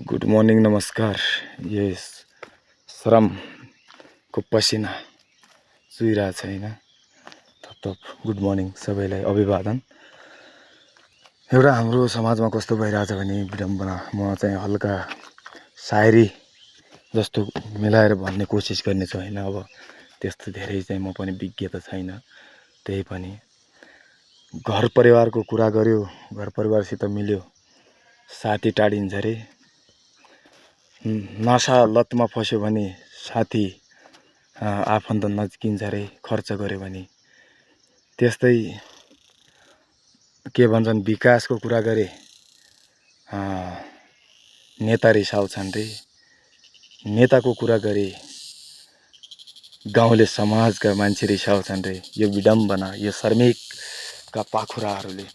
Good morning नमस्कार। यस श्रमको पसिना चुइरहेछ हैन। थप गुड मर्निङ सबैलाई अभिवादन। एउटा हाम्रो समाजमा कस्तो भइरहेछ भने विडम्बना, म चाहिँ हल्का सायरी जस्तो मिलाएर भन्ने कोसिस गर्नेछु हैन। अब त्यस्तो धेरै चाहिँ म पनि विज्ञ त छैन, त्यही पनि घर परिवारको कुरा गर्यो, घर परिवारसित मिल्यो, साथी टाढिन्छ रे। नशा लतमा फस्यो भने साथी आफन्त नजिकिन्छ रे, खर्च गर्यो भने। त्यस्तै के भन्छन्, विकासको कुरा गरे नेता रिसाउँछन् रे, नेताको कुरा गरे गाउँले समाजका मान्छे रिसाउँछन् रे। यो विडम्बना, यो शर्मिकका पाखुराहरूले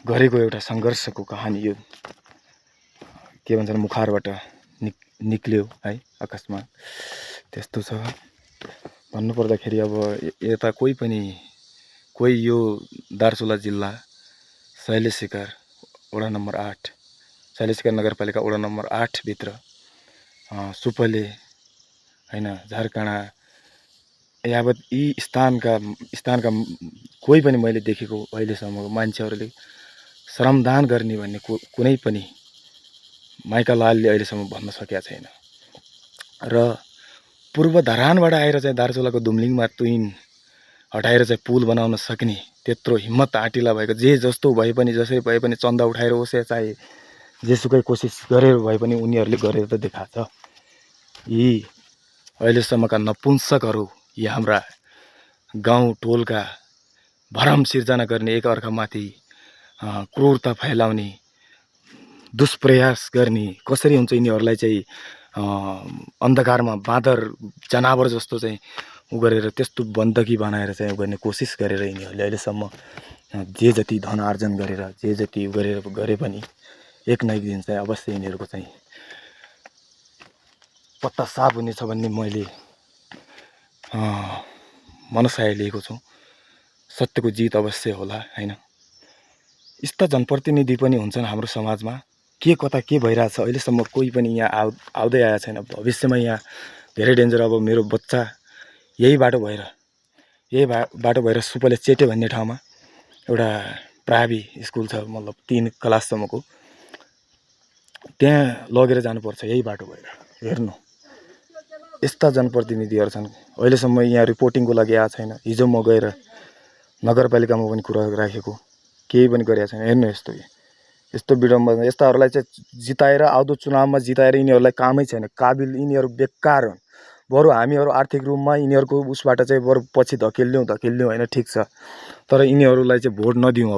गरेको एउटा सङ्घर्षको कहानी यो के भन्छन् मुखारबाट निक्ल्यो है अकस्मात। त्यस्तो छ भन्नुपर्दाखेरि। अब यता कोही यो दार्चुला जिल्ला शैलशिखर वडा नम्बर 8, शैलशिखर नगरपालिका वडा नम्बर 8 भित्र सुपले हैन, झारकाँडा यावत यी स्थानका कोही पनि मैले देखेको अहिलेसम्मको मान्छेहरूले श्रमदान गर्ने भन्ने कुनै पनि माइका लालले अहिलेसम्म भन्न सकेका छैन। र पूर्व धरानबाट आएर चाहिँ दार्चुलाको दुम्लिङमा तुइन हटाएर चाहिँ पुल बनाउन सक्ने त्यत्रो हिम्मत आँटिला भएको, जे जस्तो भए पनि जसरी भए पनि चन्दा उठाएर होस् या चाहे जेसुकै कोसिस गरेर भए पनि उनीहरूले गरेर त देखाएको छ। यी अहिलेसम्मका नपुंसकहरू, यी हाम्रा गाउँ टोलका भरम सिर्जना गर्ने, एकअर्कामाथि क्रूरता फैलाउने, दुष्प्रयास गर्ने, कसरी हुन्छ यिनीहरूलाई चाहिँ अन्धकारमा बाँदर जनावर जस्तो चाहिँ उ गरेर त्यस्तो बन्दकी बनाएर चाहिँ गर्ने कोसिस गरेर यिनीहरूले अहिलेसम्म जे जति धन आर्जन गरेर जे जति गरे पनि एक न एक दिन चाहिँ अवश्य यिनीहरूको चाहिँ पत्ता साफ हुनेछ भन्ने मैले मनसाय लिएको छु। सत्यको जित अवश्य होला हैन। यस्ता जनप्रतिनिधि पनि हुन्छन् हाम्रो समाजमा। के कता के भइरहेछ अहिलेसम्म कोही पनि यहाँ आउँदै आएको छैन। भविष्यमा यहाँ धेरै डेन्जर। अब मेरो बच्चा यही बाटो भएर सुपले चेटे भन्ने ठाउँमा एउटा प्रावि स्कुल छ, मतलब 3 क्लाससम्मको, त्यहाँ लगेर जानुपर्छ यही बाटो भएर। हेर्नु, यस्ता जनप्रतिनिधिहरू छन्। अहिलेसम्म यहाँ रिपोर्टिङको लागि आएको छैन। हिजो म गएर नगरपालिकामा पनि कुरा राखेको, केही पनि गरेको छैन। हेर्नु यस्तो विडम्बना। यस्ताहरूलाई चाहिँ जिताएर, आउँदो चुनावमा जिताएर, यिनीहरूलाई कामै छैन, काबिल, यिनीहरू बेकार हुन्। बरु हामीहरू आर्थिक रूपमा यिनीहरूको उसबाट चाहिँ बरु पछि धकेलिदिउँ होइन, ठिक छ, तर यिनीहरूलाई चाहिँ भोट नदिउँ।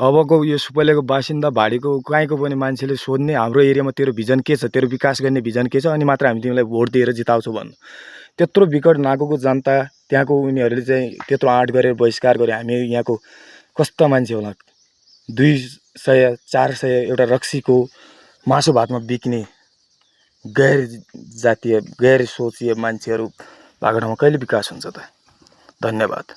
अबको यो सुपलेको बासिन्दा भाडीको कहीँको पनि मान्छेले सोध्ने, हाम्रो एरियामा तेरो भिजन के छ, तेरो विकास गर्ने भिजन के छ, अनि मात्र हामी तिमीलाई भोट दिएर जिताउँछौँ भन्नु। त्यत्रो विकट नागोको जनता, त्यहाँको उनीहरूले चाहिँ त्यत्रो आँट गरेर बहिष्कार गरे। हामी यहाँको कस्ता मान्छे होला, 200-400 एउटा रक्सीको मासु भातमा बिक्ने गैर जातीय, गैर सोचिय मान्छेहरू भएको ठाउँमा कहिले विकास हुन्छ त? धन्यवाद।